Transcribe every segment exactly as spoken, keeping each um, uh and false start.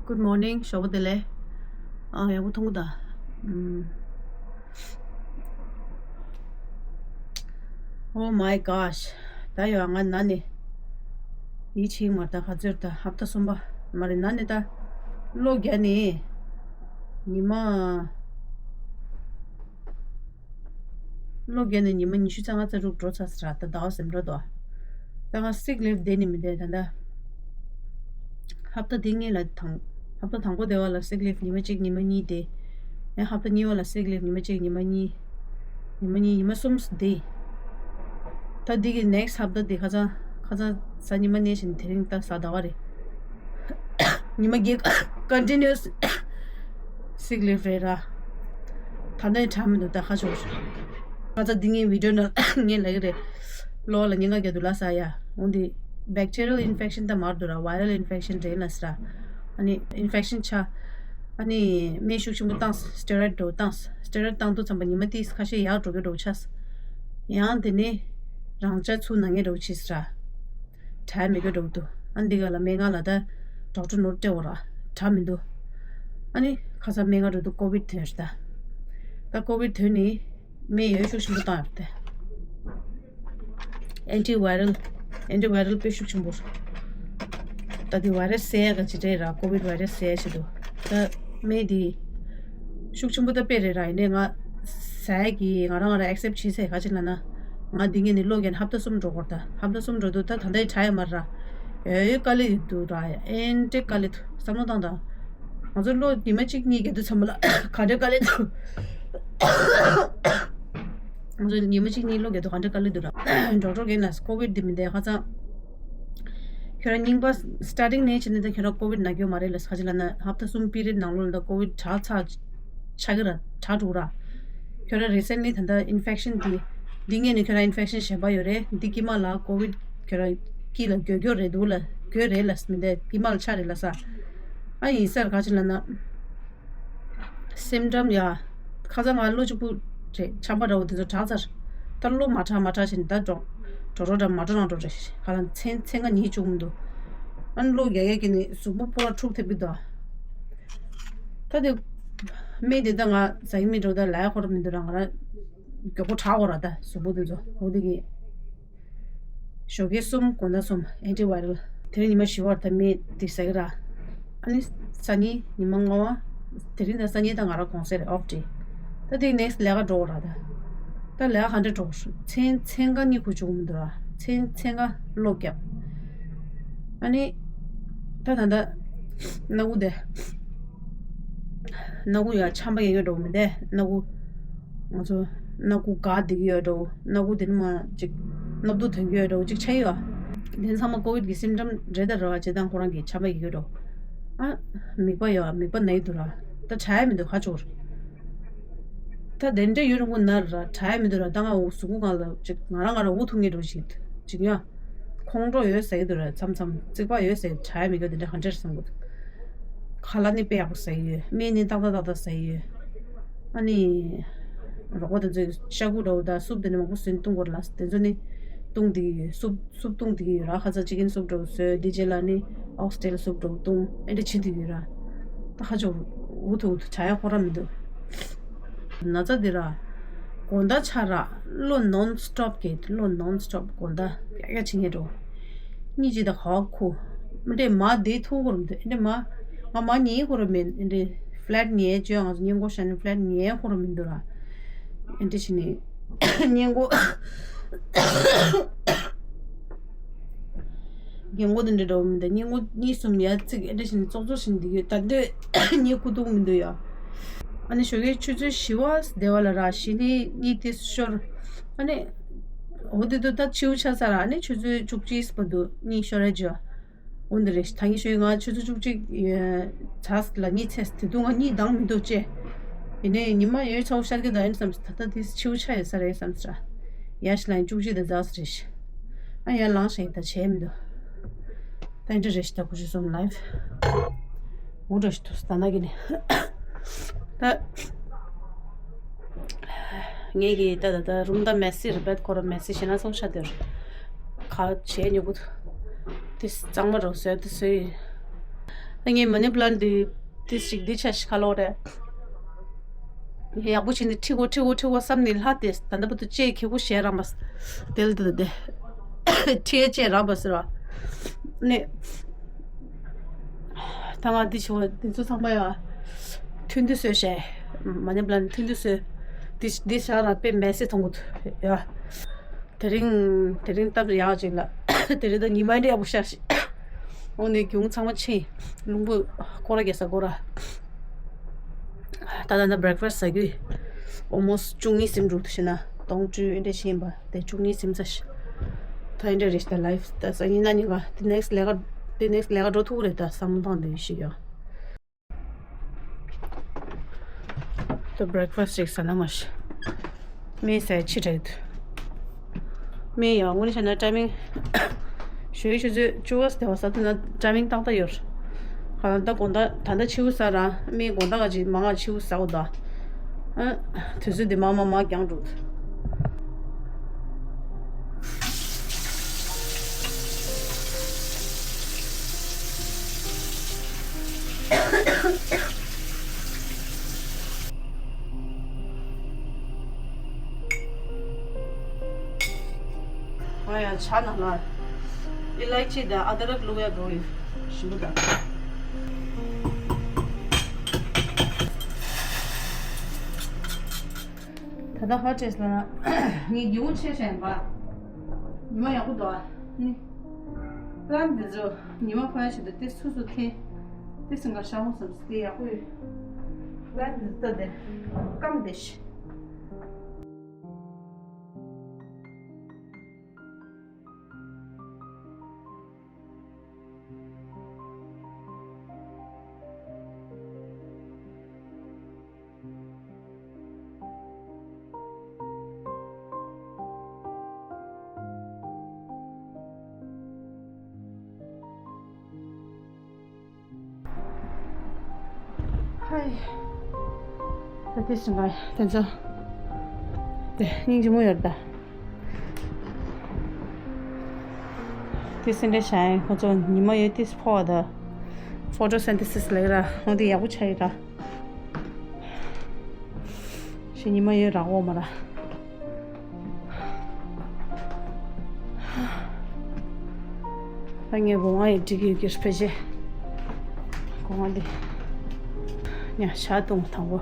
Good morning. ཞོགས་པ་བདེ་ལེགས། ཨ། ཡག་པོ་མཐོང་གི་འདུག་ཨམ། Oh my gosh. ད་ཡོད། ང་ན་ནས་ཡིད་ཆེས་མ་རེད། ད་ག་ཚོད་རེད། ད་ཧབ་ཏ་གསུམ་པ་མ་རེད། ན་ནས་ད་གློ་བརྒྱབ་ནས་ཉི་མ། གློ་བརྒྱབ་ནས་ཉི་མ་ཉི་ཤུ་རྩ་ལྔ་རྩ་དྲུག་འགྲོ་ཚར་ཟེར་ར། ད་ཟླ་བ་ཟིན་འགྲོ་འདུག་ད་ང་སིག་ལིབ་བསྡད་ནས་མི་བསྡད། ད་ད་ཧབ་ཏ་འདི་སྔོན་ལ་དང་། ཧབ་ཏ་དང་པོ་དེ་བ་ལ་སིག་ལིབ་ཉི་མ་གཅིག་ཉི་མ་གཉིས་བསྡད། ཡང་ཧབ་ཏ་གཉིས་པ་ལ་སིག་ལིབ་ཉི་མ་གཅིག་ཉི་མ་གཉིས། ཉི་མ་གཉིས། ཉི་མ་གསུམ་བསྡད། ད་འདི་གི་ནེག་སི་ཧབ་ཏ་འདི་ཁ་སང་། ཁ་སང་གཟའ་ཉི་མ་ནས་བཞིན་དེ་རིང་ད་གཟའ་ཟླ་བ་རེད། ཉི་མ་བརྒྱད་ཀ་ན་ཊི་ནུ་ཨས་སིག་ལིབ་རེད་ར། ད་ནས་དྲག་མི་འདུག་ད་ཁ་ཕྱོགས། ཁ་སང་འདི་ངའི་བི་ཌི་ཡོ་ནང་ངས་ལབ་ཀྱི་རེད། གློ་ལ་ཉེན་ཁ་རྒྱག་འདུག་ལབ་ས་ཡ། འོན་ཏེ་བེག་ཊི་རི་ཡལ་ཨིན་ཕེག་ཤན་ད་མ་རེད་འདུག་ར། བའི་རལ་ཨིན་ཕེག་ཤན་རེད་ལབ་ས་ར། ཨ་ནི་ཨིན་ཕེག་ཤན་ཆགས། ཨ་ནི་སྨན་ཤུགས་ཆེན་པོ་བཏང་། སི་ཊི་རོ་ཡིཌ་འདྲ་བོ་བཏང་། སི་ཊི་རོ་ཡིཌ་བཏང་དུས་ཙམ་པ་ཉི་མ་དེ་ཁ་ཤས་ཡག་འགྲོ་གི་འདྲ་བོ་ཆགས། ཡང་དེ་ནས་རང་འཇགས་ཚུར་ན་མཁན་འདྲ་བོ་བྱས་ས་ར། དྲག་མི་དགོས་འགྲོ་འདུག་ཨ་འདི་ག་ལ་སྨན་ཁང་ལ་ད་ཌོག་ཊར་ནོར་སྤྲད་འོ་ར། དྲག་མི་འདུག་ཨ་ནི་ཁ་སང་སྨན་ཁང་འགྲོ་དུས་ཀོ་བིཌ་ཐོན་རེད་ད། ད་ཀོ་བིཌ་ཐོན་ནི་སྨན་ཡོད་ཤུགས་ཆེན་པོ་བཏང་ཡོད་དེ། ཨན་ཊི་བའི་རལ། ཨན་ཊི་བའི་རལ་དཔེ་ཤུགས་ཆེན་པོ་རེད། ད་འདི་བའི་རས་བསད་ཡ་ག་ཅི་རེད་ར། ཀོ་བིཌ་བའི་རས་བསད་ཡ་ཆེད་དུ། ད་སྨན་འདི་ཤུགས་ཆེན་པོ་ད་དཔེ་རེད་ར། ཡིན་ནའི་ང་ཟ་ཡ་གི་ང་རང་ང་རང་ཨེག་སེབ་བྱེད་ཚེ་ག་ཅི་ལབ་ན། ང་འདི་ངས་ནི་གློ་བརྒྱབ་ནས་ཧབ་ཏ་གསུམ་འགྲོ་གི་རེད་ད། ཧབ་ཏ་གསུམ་འགྲོ་དུས་ད་ད་ལྟ་ཡི་དྲག་ཡོད་མ་རེད་ར། ཡོད་ཡོད་དཀའ་ལས་ཡོད་འདུག་ར། ཨེ་འདྲའི་དཀའ་ལས་འདུག་བསམ་བློ་བཏང་དང་། ང་ཚོ་གློ་ཉི་མ་གཅིག་གཉིས་བརྒྱབ་དུས་ཙམ་པ་ལ་ག་འདྲའི་དཀའ་ལས་འདུག་ང་ཚོ་ཉི་མ་གཅིག་གཉིས་གློ་བརྒྱབ་དུས་ག་འདྲའི་དཀའ་ལས་འདུག་ར། ཌོག་ཊར་གིས་ལབ་ས་ཀོ་བིཌ་འདི་མི་འདུག་ཁ་སང་། ཁྱོད་རང་རྙིང་པ་སི་ཊར་ཊིང་ནས་བྱས་ནས་ད་ཁྱོད་རང་ཀོ་བིཌ་ན་གི་ཡོད་མ་རེད་ལབ་ས། ག་ཅི་ལབ་ན་ཧབ་ཏ་གསུམ་པི་རི་ཡོཌ་ནང་ལོགས་ལ་ད་ཀོ་བིཌ་དྲག་ཚར། ཆགས་ཀྱི་ར། དྲག་འགྲོ་གི་ར། ཁྱོད་རང་རི་སེན་ཊི་ལི་ད་ལྟ་ཨིན་ཕེག་ཤན་འདི། འདི་སྔོན་ནས་ཁྱོད་རང་ཨིན་ཕེག་ཤན་གཞན་པ་ཡོད་རེད། འདི་དཀྱིལ་མ་ལ་ཀོ་བིཌ་ཁྱོད་རང་དཀྱིལ་ལ་འགོས་འགོས་རེད་འདུག་ལ། འགོས་རེད་ལབ་ས་མི་འདུག་དཀྱིལ་མ་ལ་ཆགས་རེད་ལབ་ས། ཨ་ཡིན་ས་རེད། ག་ཅི་ལབ་ན། སིམ་ཊམ་ཡ། ཁ་སང་ང་གློ་གཅིག་པུ་རེད། ཆམ་པ་འདྲ་བོ་དེ་ཚོ་དྲག་ཚར། ད་གློ་མ་དྲག་མ་དྲག་བྱས་ནས་ད་འགྲོ། འགྲོ་འགྲོ་འདྲ་མ་འགྲོ་ནང་འགྲོ་རེད། ཧ་ལམ་མཚན་མཚན་ཁ་ཉིད་བཅུག་མི་འདུག་ཨ་ནི་གློ་རྒྱག་ཡས་ཀྱི་ནི་གཟུགས་པོ་པོ་ར་འཁྲུག་ཐེབས་ཀྱི་འདུག་ད་དེ་སྨན་དེ་ད་ང་ཟ་གི་མི་འགྲོ། ད་ལས་ཁོ་ར་མི་འདུག་ར། ང་རང་མགྱོགས་པོ་དྲག་གོ་ར། ད་གཟུགས་པོ་དེ་ཚོ་འོ་དེ་གི། ཞོགས་ཀས་གསུམ། དགོང་དག་གསུམ། ཨན་ཊི་བའི་རལ། དེ་རིང་ཉི་མ་བཞི་པ་རེད། ད་སྨན་དེ་ཟ་གི་ར། ཨ་ནི་སང་ཉིན་ཉི་མ་ལྔ་པ། དེ་རིང་ད་སང་ཉིན་ད་ང་རང་གུང་སེང་རེད། ཨོཕ་ཌེ། ད་དེ་ནེག་སི་ལས་ཀ་འགྲོ་གི་ར། ད་ད་ལས་ཀ་ག་འདྲ་འགྲོ་གི་རེད། མཚན་མཚན་ག་གཉིད་ཁུག་བཅུག་མི་འདུག་ར། མཚན་མཚན་ག་གློ་བརྒྱབ། ཨ་ནི་ད་ད་ད་སྣ་ཁུག་དེ། སྣ་ཁུག་ཡ་ཆམ་པ་ཡོད་ཡོད་འགྲོ་མི་འདུག་སྣ་ཁུག་ང་ཚོ་སྣ་ཁུག་འགག་བསྡད་ཀྱི་ཡོད་འགྲོ། སྣ་ཁུག་དེ་ནི་མ་ཅིག་སྣབས་སྡུག་ཐོན་གྱི་ཡོད་འགྲོ། ཅིག་ཆགས་ཡོད། དེ་ཚང་མ་ཀོ་བིཌ་གི་སིམ་ཊམ་རེད་ད་ར། བ་བྱེད་སྟངས་ཁོ་རང་གི་ཆམ་པ་ཡོད་འགྲོ། ཨ། མིད་པ་ཡོད། མིད་པ་ན་ཡི་འདུག་ར། ད་དྲག་ཡ་མི་འདུག་ཁ་ཕྱོགས། ད་དེ་འདྲ་ཡོད་རུང་ན་ར་དྲག་ཡ་མི་འདུག་ར། ད་ང་འོ་གཟུགས་པོ་སྒང་ལ་ཅིག་ང་རང་ང་རང་འུ་ཐུག་ངེས་འགྲོ་ཞིག་ཅིག་ཡ། ཁོང་ཁྲོ་ཡོད་ཟེར་གྱི་འདུག་ར། མཚམས་མཚམས་རྩིག་པ་ཡོད་ཟེར། དྲག་མི་དགོས། དེ་འདྲ་ག་འདྲ་བསམ་གྱི་འདུག་ཁ་ལག་ནི་དཔེ་ཡག་པོ་ཟ་ཡི་ཡོད། སྨན་ནི་ཏག་ཏག་ཏག་ཏག་ཟ་ཡི་ཡོད། ཨ་ནི། རོགས་པ་དེ་ཚོས་ཤ་ཁུ་འདྲ་བོ་དང་སུབ་དེ་ནི་མང་པོ་བཟོས་ནས་བཏུང་དགོས་རེད་ལ། དེ་ཚོ་ནི་བཏུང་བསྡད་ཀྱི་ཡོད། སུབ་སུབ་བཏུང་བསྡད་ཀྱི་ཡོད་ར། ཁ་ཚ་ཅི་ཀེན་སུབ་འདྲ་བོ་བཟོས། དེ་རྗེས་ལ་ནི་ཨོག་སི་ཊེལ་སུབ་འདྲ་བོ་བཏུང་། ཨེ་འདྲ་བྱེད་བསྡད་ཀྱི་ཡོད་ར། ད་ཧ་ཅང་འུ་ཐུག་འུ་ཐུག་དྲག་ཡ་ཁོ་རང་མི་འདུག་ན་ཚ་འདི་ར། དགོང་དག་ཆ་ར། གློ་ནོན་སི་ཊོབ་གི། གློ་ནོན་སི་ཊོབ་དགོང་དག་ཡག་ཡག་བྱེད་མཁན་འགྲོ། གཉིད་ཅིག་ད་ག་བ་ཁུག་མི་འདྲེ་མ་བསྡད་ཐུབ་ཁོ་ར་མི་འདུག་ཨེ་འདྲེ་མ། ང་མ་ཉལ་ཁོ་ར་མིན། ཨེ་འདྲེ་ཕི་ལེཊ་ཉལ་བཅོས། ང་ཚོ་སྔས་མགོ་བཞག་ནས་ཕི་ལེཊ་ཉལ་ཁོ་ར་མི་འདུག་ར། ཨེ་འདྲེ་བྱས་ནས་སྔས་མགོ། སྔས་མགོ་དེ་འདྲ་འདྲ་བོ་མི་འདུག་སྔས་མགོ་གཉིས་གསུམ་ཡར་བརྩིགས། ཨེ་འདྲ་བྱས་ནས་ཙོག་ཙོག་བྱས་ནས་འདུག་ཡོད། ད་འདོད་གཉིད་ཁུག་ཐུབ་མི་འདུག་ཡ། ཨ་ནི་ཞོགས་ཀའི་ཆུ་ཚོད་བཞི་པ་དེ་བ་ལ་ར་གཞི་ནས་གཉིད་དེ་ཤོར། ཨ་ནི། འོ་དེ་དུས་ད་ཕྱི་པོ་ཆགས་ཚར་ར། ཨ་ནི་ཆུ་ཚོད་བཅུ་གཅིག་བར་དུ་གཉིད་ཤོར་ར་བྱས། འོ་འདི་རེད། ད་གིན་ཞོགས་ཀས་ང་ཆུ་ཚོད་བཅུ་གཅིག་ཡ་ཚ་ལ་གཉིད་སད། དེ་དུས་ང་གཉིད་འདང་མི་འདུག་ཅེས། ཡིན་ནའི་ཉི་མ་ཡོད་ཚ་པོ་ཤར་གྱི་འདུག་ཨེ་བསམ། ད་ལྟ་དེ་ཕྱི་པོ་ཆགས་ཡོད་ས་རེད་བསམ་ས། ཡ་ཤི་ལ་ཡིན་བཅུ་གཅིག་དང་ཛ་ས་རེད་ཤི། ཨ་ཡར་ལངས་ཤག་ཡིན། ད་བྱས་མི་འདུག་ད་ཨེ་འདྲ་རེད་ཤི། ད་ཁུ་ཆུ་སོང་ལའིབ། འུ་འདྲ་ཞིག་ཐུག་ད་ན་གི་ནི། ད། ངས་ཀྱི་ད་ད་ད་རུམ་ད་མེ་སི་རེད་པས། ཁོ་ར་མེ་སི་ཞེ་ན་སོང་ཤ་དེར། ཁ་བྱས་ཉོ་གུ། དེ་གཙང་མ་རོ་བཟོས་དེ་བཟོས་ཡིན། ད་ངས་མ་ནི་པ་ལན་འདི་ཏིས་ཅིག་འདི་ཆ་ཞིག་ཁ་ལོ་རེད། ཡག་པོ་བྱས་ནས་ཁྲིད་དགོས་ཁྲིད་དགོས་ཁྲིད་དགོས་བསམ་ནས་ལྷག་སྟེ་ད་ལྟ་བར་དུ་ལྕེ་ཁེ་པོ་བཤད་རང་པ། དེ་ལ་དེ་དེ་ཁྲིད་ལྕེ་རང་པ་ཟེར་བ། ནས་ད་ང་འདི་བྱུང་བ་འདི་ཚོ་ཚང་མ་ཡང་ཐུན་དུ་བཟོས་བྱས། མ་ནི་པ་ལན་ཐུན་དུ་བཟོས། འདི་འདི་བྱ་ར་དཔེ་མེ་སེ་མཐོང་གི་འདུག་ཡ། དེ་རིང་དེ་རིང་སྟབས་ཡག་ཅིག་ལ། དེ་རིང་ད་ཉི་མ་འདྲ་ཡག་པོ་ཤར་ཤག་འོ་ནས་གྱོང་ཚང་མ་ཕྱིན། རླུང་བུ་སྐོར་ར་རྒྱག་ས་སྐོར་ར། ད་ད་ད་བྷེ་རེག་ཕ་སི་ཟ་རྒྱུ། ཨོལ་མོ་སི་ཊི་བཅུ་གཉིས་ཟིན་འགྲོ་འདུག་ཤི་ན་སྟོང་བཅུ་འདྲ་ཕྱིན་པ་དེ་བཅུ་གཉིས་ཟིན་ཚར་ཤག་ད་འདྲ་རེད་ཤག་ད་ལའིཕ་ད་སང་ཉིན་གནངས་ཉིན་ག་དེ་ནེག་སི་ཊི་ལས་ཀ་དེ་ནེག་སི་ཊི་ལས་ཀ་འགྲོ་ཐུབ་རེད་ད་བསམ་བློ་བཏང་བསྡད་ཤི་ཡོད། ད་བྷེ་རེག་ཕ་སི་ཅིག་ཟ་ན་མ་ཤི། སྨན་ཟས་ཕྱི་དྲགས་འདུག་སྨན་ཡང་དངོས་གནས་བྱས་ན་ཊའི་མིང་ཞོའི་ཆུ་ཚོད་བཅུ་པ་སྟེ་བ་ཟ་ཐུབ་ན་ཊའི་མིང་ཏག་ཏག་ཡོད། ཧ་ལམ་ད་དགོང་དག་ད་ལྟ་ཕྱི་པོ་ཟ་ར་སྨན་དགོང་དག་ག་ཅིག་མ་ང་ཕྱི་པོ་ཟ་འོ་ད། ཨ། དུས་ཚོད་འདི་མ་མ་མ་རྒྱང་འགྲོ། ང་ཡང་ཇ་ནང་ལ་ཨི་ལའི་ཅི་དང་ཨ་དྲག་བླུགས་ཡ་འགྲོ་ཡོད། ཞིམ་པོ་དང་། ད་ལྟ་ཧ་ཅེས་ལ་ངས་རྒྱུ་ཆེ་ཞན་པ་ཉི་མ་ཡག་པོ་འདུག་ཨ་ནི། པ་ལན་འདི་ཚོ་ཉི་མ་ཕོ་ཡ་ཆེད་དུ་དེ་སུ་སུ་ཐེ་དེ་སུ་འགའ་ཤ་མོ་སམ་སུ་དེ་ཡག་པོ་ཡོད། པ་ལན་འདི་ཚོ་དེ་སྐམ་དེ་ཤི། ཧའི། ད་དེ་སུ་འགའ་དེ་ཚོ་དེ་སྙིང་རྗེ་མོ་ཡོད་ད། དེ་སེ་འདྲ་བྱ་ཡིན་ཁོ་ཚོ་ཉི་མ་ཡོད་དེ་ཕོ་བ་ད། ཕོ་ཊོ་སེན་ཐེ་སིས་ལེགས་ར་འོ་དེ་ཡག་པོ་ཆགས་ཡོད་ར། ཞེ་ཉི་མ་ཡོད་ར་འོ་མ་ར། ད་ངས་སྒོ་ང་ཡི་འགྲིག་ཡོད་ཀྱི་ཕལ་ཆེར། སྒོ་ང་འདི་ཉ་ཤ་བཏུང་དང་པོ།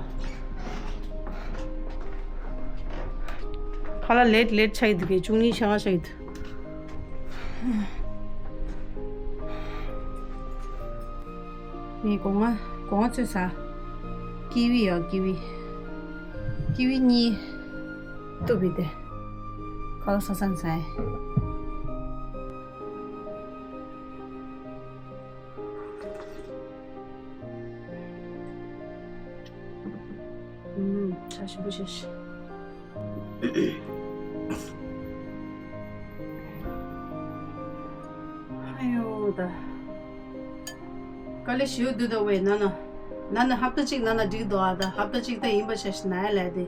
ཁ་ལག་ལེཊ་ལེཊ་ཆགས་ཀྱི་འདུག་གས་བཅུ་གཉིས་ཆ་ལྔ་ཆགས་ཀྱི་འདུག་ངས་སྒོ་ང་སྒོ་ང་ཚོས་ཟ། ཀི་ཝི་ཡོད་ཀི་ཝི། ཀི་ཝི་གཉིས། གཏུབ་པའི་དེ། ཁ་ལག་ས་སང་ཟ་ཡིན། ཨུམ། ཆ་ཞིམ་པོ་བྱས་ཤིག་ཨ་ཡོ་ད། དཀའ་ལས་ཞེ་པོ་འདུག་ད་ཝེ་ན་ན། ན་ན་ཧབ་ཏ་གཅིག་ན་ན་འགྲིག་འདུག་ཨ་ད་ཧབ་ཏ་གཅིག་ད་ཡིན་པ་བྱས་ཤིག་ན་ཡ་ལས་དེ།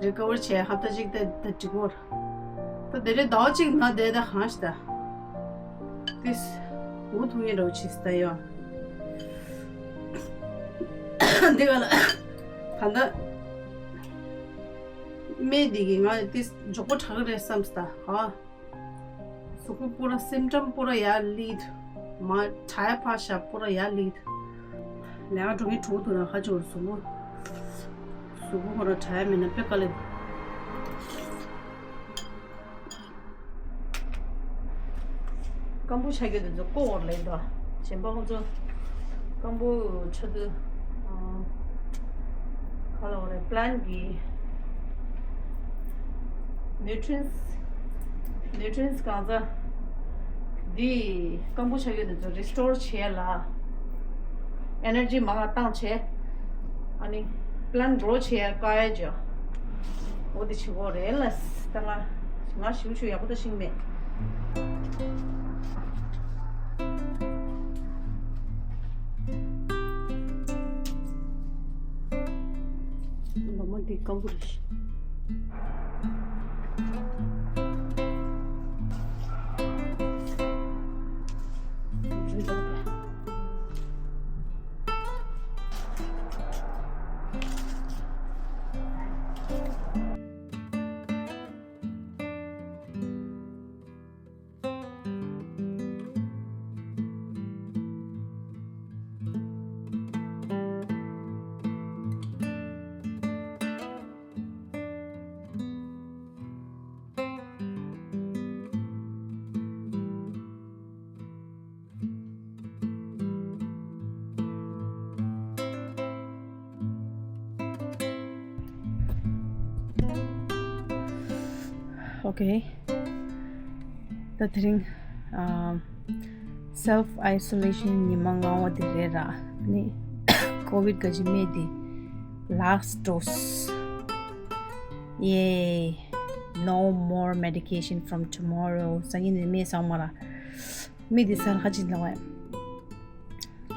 རི་ཀ་ཝར་བྱས་ཧབ་ཏ་གཅིག་ད་ད་འགྲིག་གོ། ད་དེ་རིང་ཟླ་བ་གཅིག་ན་བསྡད་ད་གང་ཞིག་ད། ཏིས། འུ་ཐུག་ངེས་འདྲ་བོ་ཆིས་ད་ཡོད། འདི་ག་ལ། ད་ལྟ། སྨན་འདི་གིས་ང་ཏིས་མགྱོགས་པོ་དྲག་གི་རེད་བསམ་སི་ད་ཧ། གཟུགས་པོ་པུ་ར་སིམ་ཊམ་པུ་ར་ཡར་སླེབས་འདུག་མ་དྲག་ཡ་ཕར་བཞག་པུ་ར་ཡར་སླེབས་འདུག་ལས་ཀ་འགྲོ་མཁན་གྲོངས་འདུག་ན་ཁ་ཆེ་བར་གཟུགས་པོ། གཟུགས་པོ་ཁོ་ར་དྲག་ཡ་མེད་ན་དཔེ་དཀའ་ལས་འདུག་སྐམ་པོ་ཆགས་རྒྱུ་དེ་ཚོ་ཀོ་བོར་ལེགས་དོ། གཞན་པ་ཁོ་ཚོ་སྐམ་པོ་ཆགས་དུས། ཨ། ག་ལ་བ་རེད། པ་ལན་གྱི་ནིའུ་ཊི་རི་ཡེནཊ་སི། ནིའུ་ཊི་རི་ཡེནཊ་སི་གང་ཚ། འདི་སྐམ་པོ་ཆགས་རྒྱུ་དེ་ཚོ་རི་སི་ཊོར་བྱེད་ཡ་ལ། ཨེ་ནར་ཇི་མང་ང་བཏང་བྱས། ཨ་ནི་པ་ལན་གྲོ་བྱེད་ཡ་དཀའ་ཡ་ཅོ། འོ་དེ་བྱེད་དགོས་རེད་ལ། ད་ང་ང་ཞུ་ཞུ་ཡག་པོ་ད་ཤིང་མེད། ལོ་མ་འདི་སྐམ་པོ་རེད། འཇུ་ད། Okay. ད་དེ་རིང་self isolation ཉི་མ་ལྔ་པ་དེ་རེད་ར། ནི་ཀོ་བིད་ག་ཅི་སྨན་དེ་last dose. Yay. No more medication from tomorrow. སང་ཉིན་ནས་སྨན་ཟ་མ་ར། སྨན་དེ་ཟ་ལ་ཁ་ཅིག་ལ་བས།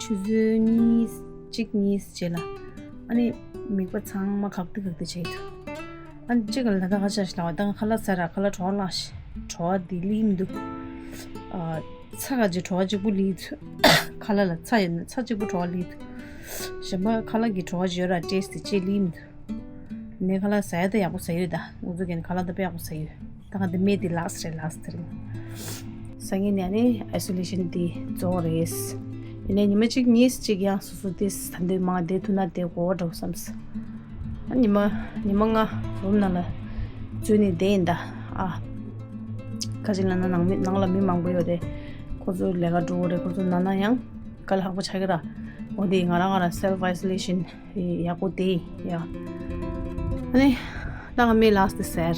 ཆུ་ཚོད་གཉིས་གཅིག་གཉིས་རྗེས་ལ། ཨ་ནི་མིད་པ་ཚང་མ་གག་ཏི་གག་ཏི་བྱེད་ཐུབ། ཨ་ནི་གཅིག་ལ་ད་ཁ་ཆ་ཞིག་ལ་བ་ད་ཁ་ལག་ཟ་ར་ཁ་ལག་བྲོ་བ་ལག་ཤི་བྲོ་བ་དེ་ལི་མི་འདུག་ཨ། ཚ་ག་ཅིག་བྲོ་བ་གཅིག་པུ་ལི་ཐུབ། ཁ་ལག་ལ་ཚ་ཡོད་ན་ཚ་གཅིག་པུ་བྲོ་བ་ལི་ཐུབ། གཞན་པ་ཁ་ལག་གི་བྲོ་བ་ཅིག་ཡོད་ར་ཏེས་དེ་ཅིག་ལི་མི་ཐུབ། ནས་ཁ་ལག་ཟ་ཡ་ད་ཡག་པོ་ཟ་ཡོད་ད། འུ་ཚོ་གན་ཁ་ལག་ད་དཔེ་ཡག་པོ་ཟ་ཡོད། ད་ག་འདི་སྨན་འདི་last རེད་last རེད། སང་ཉིན་ནས་ནི་isolation འདི་རྫོགས་རེད། ཡིན་ནའི་ཉི་མ་གཅིག་གཉིས་གཅིག་ཡང་སོ་སོ་དེ་ད་འདོད་མང་བསྡད་ཐུབ་ན་བསྡད་དགོས་འགྲོ་བསམས། ཉི་མ་ཉི་མ་ལྔ་རུམ་ནང་ལ་འཛུལ་ནས་བསྡད་ཡིན་ད། ཨ། ཁ་ཅིག་ལ་ན་ནང་མི་ནང་ལ་མི་མང་པོ་ཡོད་རེད། ཁོ་ཚོ་ལས་ཀ་འགྲོ་གི་རེད། ཁོ་ཚོ་ན་ན་ཡང་དཀའ་ལས་ཁག་པོ་ཆགས་ཀྱི་ར། འོ་དེ་ང་རང་ང་རང་self isolation ཡག་པོ་དེ་ཡ། ཨ་ནི་ད་ང་མི་last ཟེར།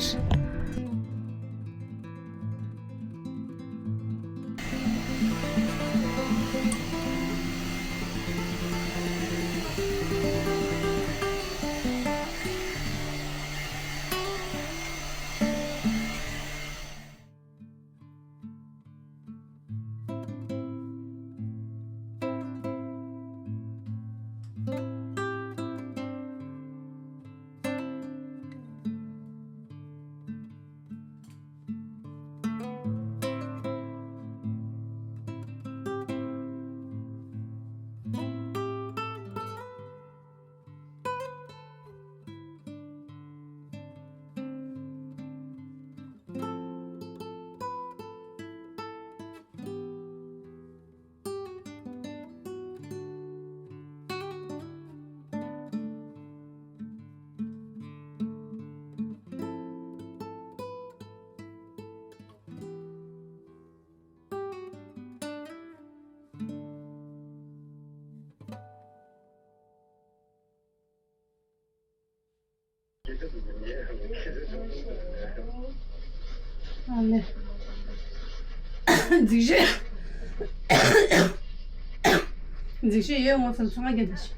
ཨ་ལེ། འཛིན་ཤེས། འཛིན་ཤེས་ཡོད་ངོ་སམ་ཚང་མ་རྒྱབ་ཤིག་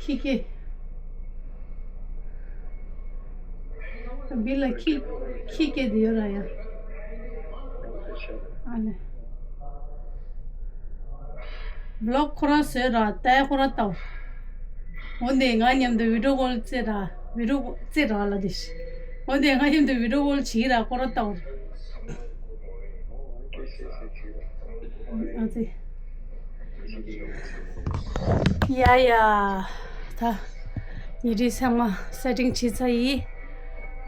ཁྱི་ཁྱི། བི་ལ་ཁྱི་ཁྱི་སྐད་དེ་ཡོད་ར་ཡ། ཨ་ལེ། བི་ལོག་ཁོ་རང་བཟོས་ར་ལྟ་ཡ་ཁོ་རང་ལྟ་བ། འོ་འདི་ང་མཉམ་དུ་video call རྩེ་ར་video རྩེ་ར་ལ་དེ་ཤི། འོ་འདི་ང་མཉམ་དུ་video call བྱེད་ར་ཁོ་རང་ལྟ་བ། ཨ་ཙི། ཡ་ཡ། ད་ཉི་རི་ཚང་མ་setting བྱེད་ཚར་ཡིན།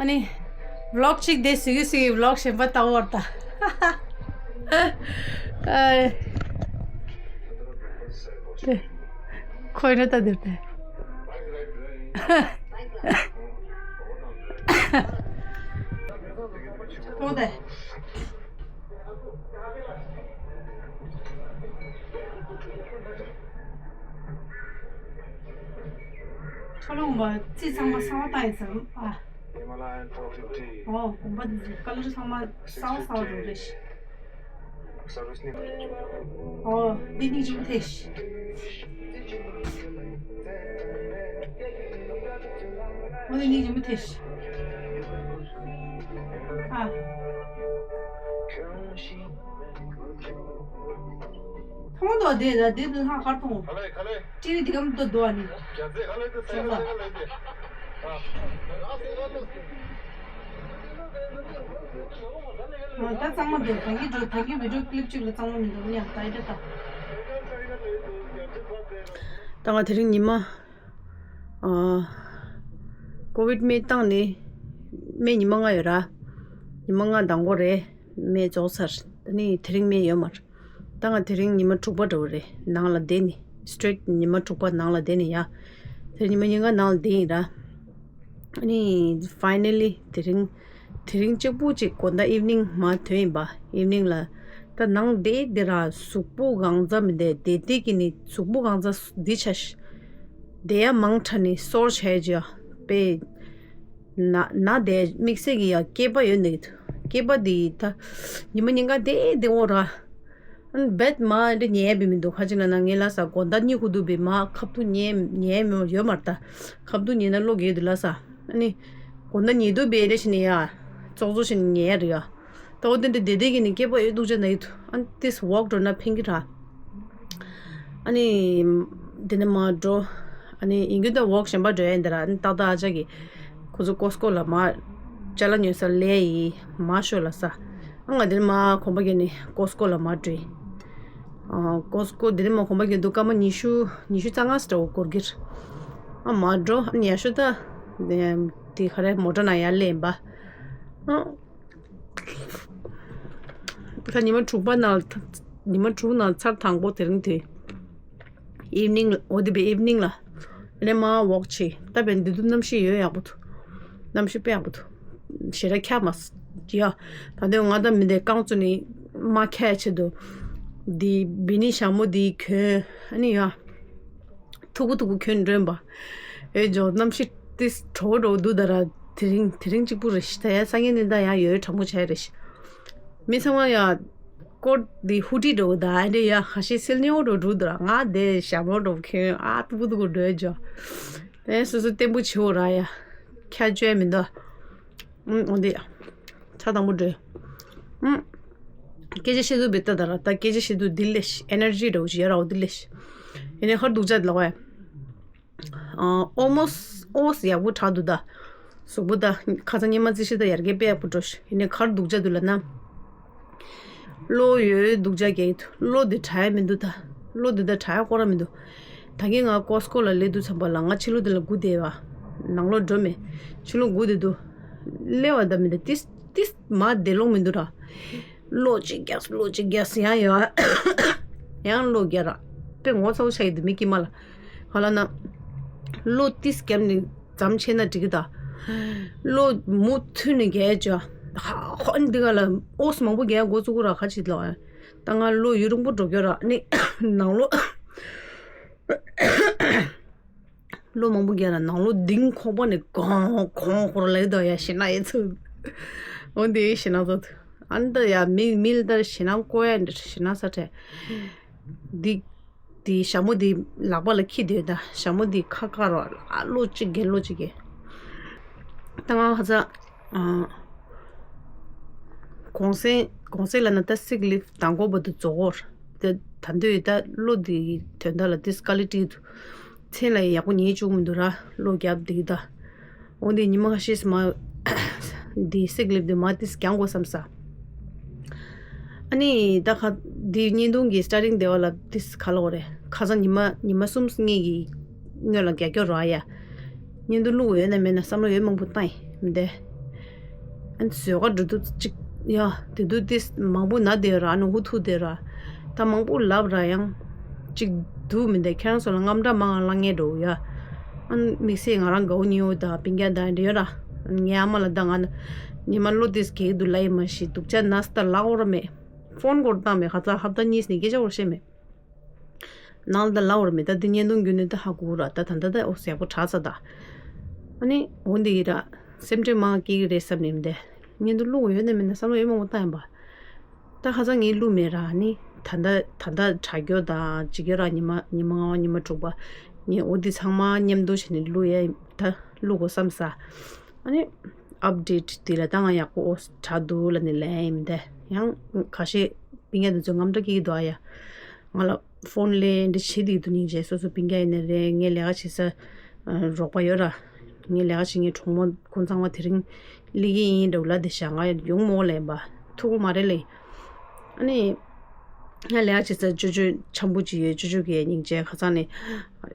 ཨ་ནི་vlog གཅིག་དེ་སི་གི་སི་གི་vlog གཞན་པ་ལྟ་བར་ད། ཨ། དེ་ཁོས་རེ་ད་དེར་དེ། ཐོང་དེ། ཁྲོ་ལོ་མ་རྩིས་ཚང་མ་གསང་བ་བཏང་ཡིན་ཙང་ཨ། Himalayan four fifty། ཨོ་གོམ་པ་འདི་ཚོ་ཀ་ལར་ཚང་མ་གསང་བ་གསང་བ་འགྲོ་རེད། Service ནི། ཨོ་འདི་གཉིས་ཅུང་ཐེ་ཤི། ཨོ་འདི་གཉིས་ཅུང་ཐེ་ཤི། ཨ། མཐོང་དོ་དེ་ལ་དེ་དུ་ལྷ་ཁར་མཐོང་། ཁ་ལེ་ཁ་ལེ། ཊི་ཝི་འདི་གམ་དུ་འདུག་ཨ་ནི། རྒྱ་ཚེ་ཁ་ལེ་དུ་ཚེ་ཁ་ལེ་ཁ་ལེ་དེ། ཨ། ད་གཙང་མ་འདུག་ད་གིན་འགྲོ་ད་གིན་བི་ཌིའོ་ཀི་ལིབ་གཅིག་ལ་གཙང་མ་མི་འདུག་ཡང་ད་ཡི་ད་ད། ད་ང་དེ་རིང་ཉི་མ། ཨ། ཀོ་བིད་སྨན་བཏང་ནི། སྨན་ཉི་མ་ལྔ་ཡོད་ར། ཉི་མ་ལྔ་དང་པོ་རེད། སྨན་རྫོགས་ཚར། ད་ནི་དེ་རིང་སྨན་ཡོད་མ་རེད། ད་ང་དེ་རིང་ཉི་མ་དྲུག་པ་འདྲ་བོ་རེད། ནང་ལ་བསྡད་ནི། straight ཉི་མ་དྲུག་པ་ནང་ལ་བསྡད་ནི་ཡ། དེ་ཉི་མ་ཉིན་གང་ནང་ལ་བསྡད་ཡིན་ར། ཨ་ནི་finally དེ་རིང་། དེ་རིང་གཅིག་པུ་གཅིག་དགོང་དག་evening མ་ཐོན་ཡིན་པ། evening ལ། ད་ནང་བསྡད་དེ་ར་གཟུགས་པོ་གང་ཚ་མི་བསྡད་བསྡད་དེ་གི་ནི་གཟུགས་པོ་གང་ཚ་འདི་ཆ་ཤི། བསྡད་ཡ་མང་དྲགས་ནི་སོར་བྱས་ཀྱི་ཡ། དཔེ། ན་ན་དེ་དམིགས་བསལ་གྱི་ཡ་སྐེད་པ་ཡོད་འདུག་སྐེད་པ་དེ་ད་ཉི་མ་ཉིན་གང་དེ་དེ་འོ་ར། ཨན་བེད་མ་འདི་ཉལ་བའི་མི་འདུག་ཁ་ཅིག་ལ་ན་ངས་ལ་ས་དགོང་དག་གཉིད་ཁུག་འདུག་བས་མ་ཁབ་ཏུ་ཉལ་ཉལ་མི་ཡོད་མ་རེད་ད། ཁབ་ཏུ་ཉལ་ན་བློ་འགྱོད་འདུག་ལ་ས། ཨ་ནི་དགོང་དག་ཉལ་འདུག་བས་རེ་ཞིག་ནས་ཡ་ཙོག་ཙོག་ཞིག་ཉལ་རེད་ཡ། ད་འོ་དེ་འདྲ་བསྡད་བསྡད་ཀྱི་ནི་སྐེད་པ་ཡོད་སྡུག་ཅག་ན་ཡོད། ཨ་ནི་ཏིས་ཝོག་འགྲོ་ན་ཕན་གྱི་ར། ཨ་ནི་དེ་ནས་མ་འགྲོ། ཨ་ནི་ཡིན་རྒྱུ་ད་ཝོག་གཞན་པ་འགྲོ་ཡ་ཡིན་ད་ར། ཨ་ནི་ཏག་ཏག་ཨ་ཅག་གིས་ཁོ་ཚོ་ཀོ་སི་ཀོ་ལ་མ་ཅ་ལག་ཉོ་ས་སླེབས་ཡི་མ་ཤོ་ལ་ས། ཨ་ང་དེ་ནས་མ་གོམ་པ་བརྒྱབ་ནས་ཀོ་སི་ཀོ་ལ་མ་འགྲོ་ཡི། ཨ་ཀོ་སི་ཀོ་དེ་ནས་མ་གོམ་པ་བརྒྱབ་འདུག་སྐར་མ་ཉི་ཤུ་ཉི་ཤུ་རྩ་ལྔ་ཙམ་འདྲ་བོ་འགོར་གྱི་རེད། ཨ་མ་འགྲོ། ཨ་ནི་ཡ་ཤོ་ད་དེ་ག་རེ་མོ་ཊ་ནང་ཡར་སླེབས་ཡིན་པ། ཨ། ད་ཉི་མ་དྲུག་པ་ནང་ལ་ཉི་མ་དྲུག་ནང་ཚར་དང་པོ་དེ་རིང་དེ། ཨིབ་ནིང་ལ་འོ་དེ་བས་ཨིབ་ནིང་ལ་ཨ་ནི་མ་ཝོག་བྱེད་ད་བས་འདི་དུ་གནམ་གཤིས་ཡོད་ཡག་པོ་འདུག་གནམ་གཤིས་དཔེ་ཡག་པོ་འདུག་ཞེ་དྲག་ཁྱག་མ་ཡ། ད་དུང་ང་ད་མི་འདི་རྐང་བཙུགས་ནས་མ་ཁྱག་ཆེད་དུ་འདི་བི་ནི་ཞྭ་མོ་འདི་གྱོན་ཨ་ནི་ཡ། ཐུག་པོ་ཐུག་པོ་གྱོན་འགྲོ་ཡིན་པ། ཨེ་ཇོ་གནམ་གཤིས་ཏིས་དྲོ་བོ་འགྲོ་འདུག་ད་ར། དེ་རིང་དེ་རིང་གཅིག་པུ་རེད་ཤི། ད་ཡ་སང་ཉིན་ནི་ད་ཡ་ཡོད་གྲང་མོ་བྱས་རེད་ཤི། མི་ཚང་མ་ཡ་ཀོ་ཊི་འདི་ཧུ་ཌི་འགྲོ་ད་ཨ་འདྲེ་ཡ་ཁ་ཤས་སིལ་ཉོ་འགྲོ་འགྲོ་འདུག་ར། ང་དེ་ཞྭ་མོ་འགྲོ་གྱོན་ཨ་ཐུག་པོ་ཐུག་པོ་འགྲོ་ཡ་ཇོ། ཨེ་སོ་སོ་བརྟན་པོ་བྱེད་འོ་ར་ཡ། ཁྱ་བཅོས་མི་འདུག་ཨུམ། འོ་འདི། ཚ་དང་པོ་འགྲོས། ཨུམ། སྐད་ཆ་བཤད་དུས་བེ་ཏ་ད་ར་ད་སྐད་ཆ་བཤད་དུས་འདི་ལས་ཤི། ཨེ་ནར་ཇི་འདྲ་བོ་ཞིག་ཡོད་ར་འོ་འདི་ལས་ཤི། ཡིན་ནའི་ཧར་སྡུག་ཅག་ལོག་ཨེ། ཨོ་མོ་སི་ཨོ་སི་ཡག་པོ་དྲག་འདུག་ད། གཟུགས་པོ་ད་ཁ་སང་ཉི་མ་རྩི་ཤི་ད་ཡར་རྒྱས་དཔེ་ཡག་པོ་འགྲོ་ཤི། ཡིན་ནའི་ཧར་སྡུག་ཅག་འདུག་ལ་ན། གློ་ཡོད་སྡུག་ཅག་གེ། གློ་འདི་དྲག་ཡ་མི་འདུག་ད། གློ་འདི་ད་དྲག་ཡ་སྐོར་ར་མི་འདུག་ད་གིན་ང་ཀོ་སི་ཀོ་ལ་སླེབས་དུས་ཙམ་པ་ལ་ང་ཕྱི་ལོགས་འདི་ལ་སྒུག་བསྡད་པ། ནང་ལོགས་འགྲོ་མེད། ཕྱི་ལོགས་སྒུག་བསྡད་འདུག་སླེབས་པ་ད་མི་འདུག་ཏིས་ཏིས་མ་བསྡད་ལོང་མི་འདུག་ར། གློ་གཅིག་རྒྱག་གློ་གཅིག་རྒྱག་ཡང་ཡང་། ཡང་གློ་རྒྱག་ར། དཔེ་ངོ་ཚ་བོ་ཆགས་ཡི་འདུག་མི་དཀྱིལ་མ་ལ། ག་ལ་ན། གློ་ཏིས་བརྒྱབ་ནས། འཇམ་ཆེ་ན་འགྲིག་གི་ད། བློ་མུ་མཐུད་ནས་རྒྱལ་ཅོ། ཧ་ཧོན་འདི་ག་ལ་ཨོ་སི་མང་པོ་རྒྱལ་འགོ་བཙུགས་གོ་ར་ཁ་ཅིག་ལོ། ད་ང་བློ་ཡུན་རིང་པོ་འགྲོ་རྒྱུ་ར་ནི་ནང་ལོ། བློ་མང་པོ་རྒྱལ་ལ་ནང་ལོ་ལྡིང་ཁོག་པ་ནས་གོང་གོང་ཁོར་ལ་ཡོད་དོ་ཡ་ཞེ་ན་ཡེ་ཚུ། འོ་འདི་ཞེ་ན་ཚོ། ཨ་ནི་ད་ཡ་མི་མི་ལ་ད་ཞེ་ན་ཀོ་ཡ་འདི་ཞེ་ན་ས་ཁྲེ། འདི། དེའི་ཞྭ་མོ་དེ་ལག་པ་ལ་འཁྱེར་སྡོད་ད། ཞྭ་མོ་དེ་ཁ་བཀག་རོགས་ཨ་ལོ་གཅིག་གེ་ལོ་གཅིག་གེ། ད་ང་ཧ་ཚ། གོང་སེང་གོང་སེང་ལ་ན་ད་སིག་ལིབ་དང་པོ་བར་དུ་རྫོགས་འོར། དེ་ད་འདོད་ད་བློ་དེ་དོན་དག་ལ་དེ་སྐ་ལི་ཏི་དུ། མཚན་ལ་ཡག་པོ་ཉེས་བཅུག་མི་འདུག་ར་བློ་རྒྱབ་དེ་ད། འོ་འདི་ཉི་མ་ཁ་ཤས་མ། འདི་སིག་ལིབ་འདི་མ་ཏིས་ཀྱང་དགོས་བསམ་ས། ཨ་ནི་ད་ཁ་འདི་བརྙན་ཐུང་གི་སི་ཊར་ཊིང་དེ་བ་ལ་ཏིས་ག་ལ་འོ་རེད། ཁ་སང་ཉི་མ་ཉི་མ་གསུམ་སྔོན་གྱི་སྔོན་ལ་རྒྱ་སྐྱོར་རོ་ཨ་ཡ། བརྙན་ཐུང་བླུག་ཡོད་ན་མེད་ན་བསམ་བློ་ཡོད་མང་པོ་བཏང་ཡིན་མི་འདས། ཨ་ནི་བཟོས་ག་འགྲོ་དུས་གཅིག་ཡ་དེ་དུས་ཏིས་མང་པོ་ན་བསྡད་ར་ཨ་ནི་ཧུ་ཐུག་བསྡད་ར། ད་མང་པོ་ལབ་ར་ཡང་གཅིག་འདུག་མི་འདུག་ཁྱེད་རང་ཚོ་ལ་རྔམ་སྐྲག་མང་ང་ལངས་ངེས་འགྲོ་ཡ། ཨ་ནི་དམིགས་བསལ་ང་རང་གའུ་ཉིའུ་དང་པིང་རྒྱ་དང་འདྲ་ཡོད་ར། ངའི་ཨ་མ་ལ་ད་ང་ཉི་མ་བློ་དེས་གེགས་འདུག་ལ་ཡི་མ་ཤི་སྡུག་ཅག་ན་སྟ་ལག་འོར་མེད། ཕོན་སྐོར་བཏང་མེད་ཁ་ཚ་ཧབ་ད་གཉིས་ནི་སྐད་ཆ་འོར་ཤེས་མེད། ནང་ལ་ད་ལག་འོར་མེད་ད་འདི་བརྙན་ཐུང་བརྒྱུད་ནས་ད་ཧ་གོ་ར་ད་ད་ད་ད་འོ་ཟེག་པོ་དྲག་ཚ་ད། ཨ་ནི་འོ་འདི་ཡི་ར། སེམས་ཁྲལ་མང་སྐྱེ་གི་རེད་བསམ་ནས་མི་འདས། བརྙན་ཐུང་བླུག་ཡོད་ན་མེད་ན་བསམ་བློ་ཡོད་མང་པོ་བཏང་ཡིན་པ། ད་ཁ་སང་ངས་བླུགས་མེད་ར་ནི། ད་ལྟ་ད་ལྟ་དྲ་རྒྱ་དང་ཇི་ག་ར་ཉི་མ་ཉི་མ་ལྔ་པ་ཉི་མ་དྲུག་པ། ངས་འོ་འདི་ཚང་མ་མཉམ་དུ་བྱས་ནས་བླུགས་ཡ་ད་བླུགས་དགོས་བསམ་ས། ཨ་ནི་ཨབ་ཌེཊ་དེ་ལ་ད་ང་ཡག་པོ་འོ་དྲག་འདུག་ལ་ནི་ལན་ཡིན་ད་ཡང་ཁ་ཤས་པིང་ཡ་དེ་ཚོ་རྔམ་སྐྲག་སྐྱེ་གི་འདུག་ཨ་ཡ། ང་ལ་ཕོན་ལེན་འདི་བྱེད་དེ་འདུག་སྙིང་རྗེ་སོ་སོ་པིང་ཡ་ཡིན་ན་རེད་ངས་ལས་ཀ་བྱེད་ས་རོགས་པ་ཡོད་ར། ངས་ལས་ཀ་བྱེད་ངའི་གྲོགས་མོ་ཁོང་ཚང་མ་དེ་རིང་སླེབས་ཀྱི་ཡིན་འདྲ་བོ་ལ་དེ་བཞག་ང་ཡོང་མོ་ལེན་པ་ཐུག་མ་རེད་ལེ། ཨ་ནི། ང་ལས་ཀ་བྱེད་ས་ཅོ་ཅོ་འཆམ་པོ་ཅིག་ཡོད་ཅོ་ཅོ་གི་སྙིང་རྗེ་ཁ་ཚང་ནས་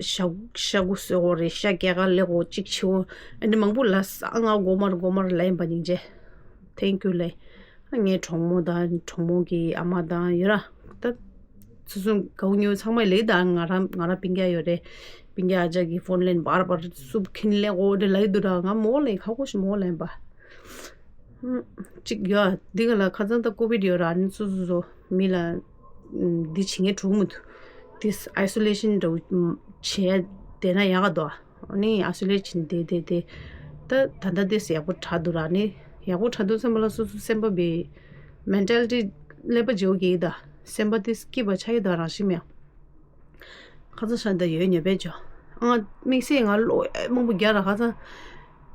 ཤ་ཤ་ཁུ་གསོད་འོ་རེད་ཤ་སྐྱེ་ག་ལེ་གོ་གཅིག་བྱེད་འོ་ཨ་ནི་མང་པོ་ལ་ས་ང་སྒོ་མར་སྒོ་མར་ལེན་པ་སྙིང་རྗེ། Thank you ལེ། ངའི་གྲོགས་མོ་དང་གྲོགས་མོ་གི་ཨ་མ་དང་ཡོད་ར། ད་སོ་སོ་གའུ་ཉོ་ཚང་མ་ལེགས་དང་ང་རང་ང་རང་པིང་རྒྱ་ཡོད་རེད། པིང་རྒྱ་ཨ་ཅག་གི་ཕོན་ལེན་བར་བར་སུབ་ཁིན་ལེ་གོ་དེ་ལ་ཡི་དུ་ར་ང་མོ་ལེ་ཁ་ཁོ་ཞིག་མོ་ལེན་པ། ཅིག་ཡོད་འདི་ག་ལ་ཁ་ཚང་ད་ཀོ་བིད་ཡོད་ར་ནི་སོ་སོ་སོ་མི་ལ་འདི་བྱེད་ངེས་གྲུག་མི་འདུག་དེ་ཨའི་སོ་ལེ་ཤིན་འདྲ་བོ་བྱས་བསྡད་ན་ཡག་ག་འདུག་ཨ་ནི་ཨ་སུ་ལེ་ཆིན་དེ་དེ་དེ། ད་ད་ལྟ་དེས་ཡག་པོ་དྲག་འདུག་ར། ནི་ཡག་པོ་དྲག་འདུག་བསམ་པ་ལ་སོ་སོ་སེམས་པ་བི་མེན་ཊལ་ཊི་ཀླད་པ་བརྗེ་བོ་གི་ད་སེམས་པ་དེ་སྐྱིད་པ་ཆགས་ཀྱི་ད་རང་བཞིན་མེད། ཁ་ཚ་ཤ་འདི་ཡོད་ཉོ་པས་ཇོ། ཨ་ང་དམིགས་བསལ་ང་ལོ་མང་པོ་རྒྱ་ར་ཁ་ཚ།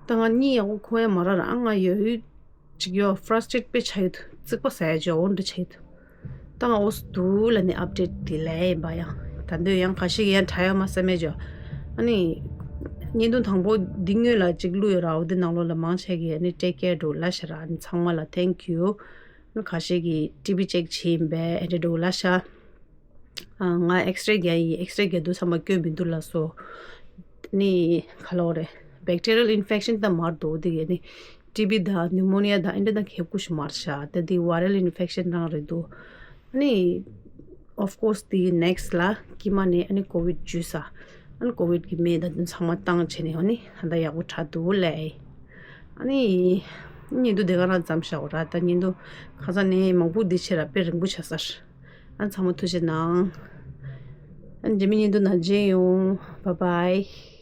ད་ང་གཉིད་ཡག་པོ་ཁོ་ཡ་མ་ར་ར། ཨ་ང་ཡོད་ཡོད་ཅིག་ཡོད་ཕ་ར་སི་ཊེཊ་དཔེ་ཆ་ཡོད་རྩིག་པ་ཟ་ཡ་ཇོ་འོ་འདྲ་ཆ་ཡོད། ད་ང་འོ་སུ་འདུག་ལ་ནི་ཨབ་ཌེཊ་དེ་ལས་ཡིན་པ་ཡང་ད་འདོད་ཡང་ཁ་ཤས་ཀྱི་ཡང་དྲ་ཡ་མ་བསམ་མེད་ཇོ། ཨ་ནི་བརྙན་ཐུང་དང་པོ་འདི་སྔོན་ལ་ཅིག་བླུགས་ཡོད་ར། འོ་འདི་ནང་ལོགས་ལ་མང་ཆེ་གི་ཨ་ནི་ཊེག་ཀེར་འགྲོ་ལ་ཤ་ར། ཨ་ནི་ཚང་མ་ལ་ཐེང་ཀིའུ། ཁ་ཤས་ཀྱི་ཊི་བི་ཅེག་བྱས་ཡིན་པས་ཨེ་འདྲ་འགྲོ་ལ་ཤ། ང་ཨེགས་རེ་རྒྱག་ཡིན། ཨེགས་རེ་རྒྱག་དུས་ཚང་མ་སྐྱོན་མི་འདུག་ལ་སོ། ནི་ག་ལོ་རེད། བེག་ཊི་རི་ཡལ་ཨིན་ཕེག་ཤན་ད་མར་འདུག་དེ་གས་ནི་ཊི་བི་དང་ནིའུ་མོ་ནི་ཡ་དང་ཨེ་འདྲ་དང་ཁེབས་ཀུ་ཤི་མར་ཤ། ད་དེ་ཝའི་རལ་ཨིན་ཕེག་ཤན་རང་རེད་འདུག་ནི་ཨོཕ་ཀོར་སི་དེ་ནེག་སི་ལ་དཀྱིལ་མ་ནི་ཨ་ནི་ཀོ་ཝིཌ་འཇུས་ས། ཨ་ནི་ཀོ་ཝིཌ་གི་མེ་ད་དུང་ཚང་མ་བཏང་བྱས་ནས་ཨ་ནི་ད་ལྟ་ཡག་པོ་དྲག་འདུག་ལས། ཨ་ནི་བརྙན་ཐུང་དེ་ག་རང་ཙམ་བཞག་འོ་ར། ད་བརྙན་ཐུང་ཁ་སང་ནས་མང་པོ་འདི་བྱས་ར་དཔེ་རིང་པོ་ཆགས་ས་རེད། ཨ་ཚང་མ་ཐུགས་རྗེ་གནང་། ཨ་རྗེས་མའི་བརྙན་ཐུང་ནང་མཇལ་ཡོང་། བཱའི་བཱའི།